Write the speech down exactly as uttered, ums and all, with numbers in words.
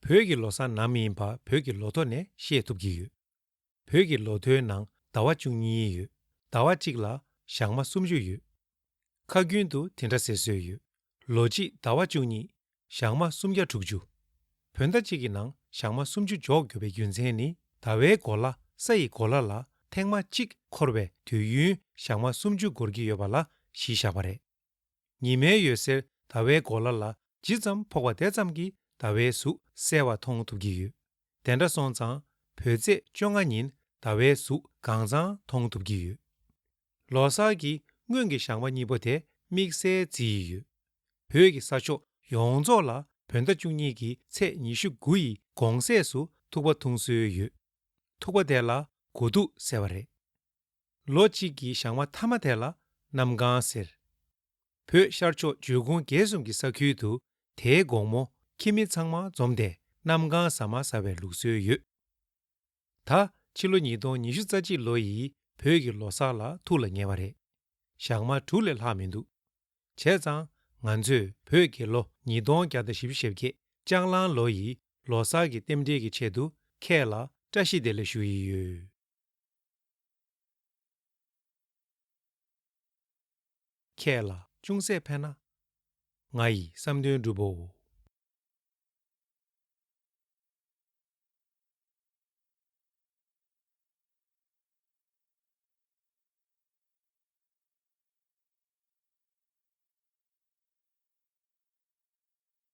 བོད་ཀྱི་ལོ་གསར་ནམ་ཡིན་པ་བོད་ཀྱི་ལོ་ཐོ་ནས་ཤེས་ཐུབ་ཀྱི་ཡོད། བོད་ཀྱི་ལོ་ཐོའི་ནང་ཟླ་བ་བཅུ་གཉིས་ཡོད། ཟླ་བ་གཅིག་ལ་ཞག་མ་སུམ་ཅུ་ཡོད། ཁ་རྒྱུན་དུ་དེ་འདྲ་ཟེར་སྲོལ་ཡོད། ལོ་གཅིག་ཟླ་བ་བཅུ་གཉིས། ཞག་མ་སུམ་བརྒྱ་དྲུག་ཅུ། བོད་ཟླ་གཅིག་གི་ནང་ཞག་མ་སུམ་ཅུ་འཇོག་དགོས་པའི་རྒྱུ་མཚན་ནི་ཟླ་བའི་གོ་ལ་ས་ཡི་གོ་ལ་ལ་ཐེངས་མ་གཅིག་འཁོར་བའི་དུས་ཡུན་ཞག་མ་སུམ་ཅུ་འགོར་གྱི་ཡོད་པ་ལ་གཞི་བཞག་པ་རེད། ཉི་མའི་འོད་ཟེར་ཟླ་བའི་གོ་ལ་ལ་ཇི་ཙམ་ཕོག་པ་དེ་ཙམ་གྱིས་ཟླ་བའི་གཟུགས་གསལ་བ་མཐོང་ཐུབ་ཀྱི་ཡོད། དེ་འདྲ་སོང་ཙང་བོད་ཚེས་བཅོ་ལྔ་ཉིན་ཟླ་བའི་གཟུགས་གང་ཚང་མཐོང་ཐུབ་ཀྱི་ཡོད། ལོ་གསར་གྱི་སྔོན་གྱི་ཞག་མ་གཉིས་པོ་དེ་དམིགས་བསལ་བརྩི་ཡི་ཡོད། བོད་ཀྱི་ས་ཕྱོགས་ཡོངས་རྫོགས་ལ་བོད་ཟླ་བཅུ་གཉིས་ཀྱི་ཚེས་ཉི་ཤུ་དགུ་ཡི་གུང་ཚིགས་སུ་ཐུག་པ་འཐུང་སྲོལ་ཡོད། ཐུག་པ་དེ་ལ་དགུ་ཐུག་ཟེར་བ་རེད། ལོ་གཅིག་གི་ཞག་མ་མཐའ་མ་དེ་ལ་གནམ་གང་ཟེར། བོད་ཤར་ཕྱོགས་བྱོལ་ཁུངས་རྒྱལ་གསུམ་གྱི་ས་ཁུལ་དུ་དེའི་དགོང་མོ་ཁྱིམ་མི་ཚང་མ་འཛོམས་ཏེ་གནམ་གང་ཟ་མ་ཟ་བའི་ལུགས་སྲོལ་ཡོད། ད་ཕྱི་ལོ་ཉིས་སྟོང་ཉི་ཤུ་རྩ་གཅིག་ལོ་ཡི་བོད་ཀྱི་ལོ་གསར་ལ་ཐུགས་ལ་ངེས་པ་རེད། ཞག་མ་དྲུག་ལས་ལྷག་མི་འདུག། བྱས་ཙང་ང་ཚོས་བོད་རྒྱལ་ལོ་ཉིས་སྟོང་བརྒྱ་དང་བཞི་བཅུ་ཞེ་བརྒྱད་ལྕགས་གླང་ལོ་ཡི་ལོ་གསར་གྱི་རྟེན་འབྲེལ་གྱི་ཆེད་དུ་ཁྱེད་ལ་བཀྲ་ཤིས་བདེ་ལེགས་ཞུ་ཡི་ཡོད། ཁྱེད་ལ་ཅུང་ཟད་ཕན་ན། ང་ཡི་བསམ་དོན་འགྲུབ་བོ།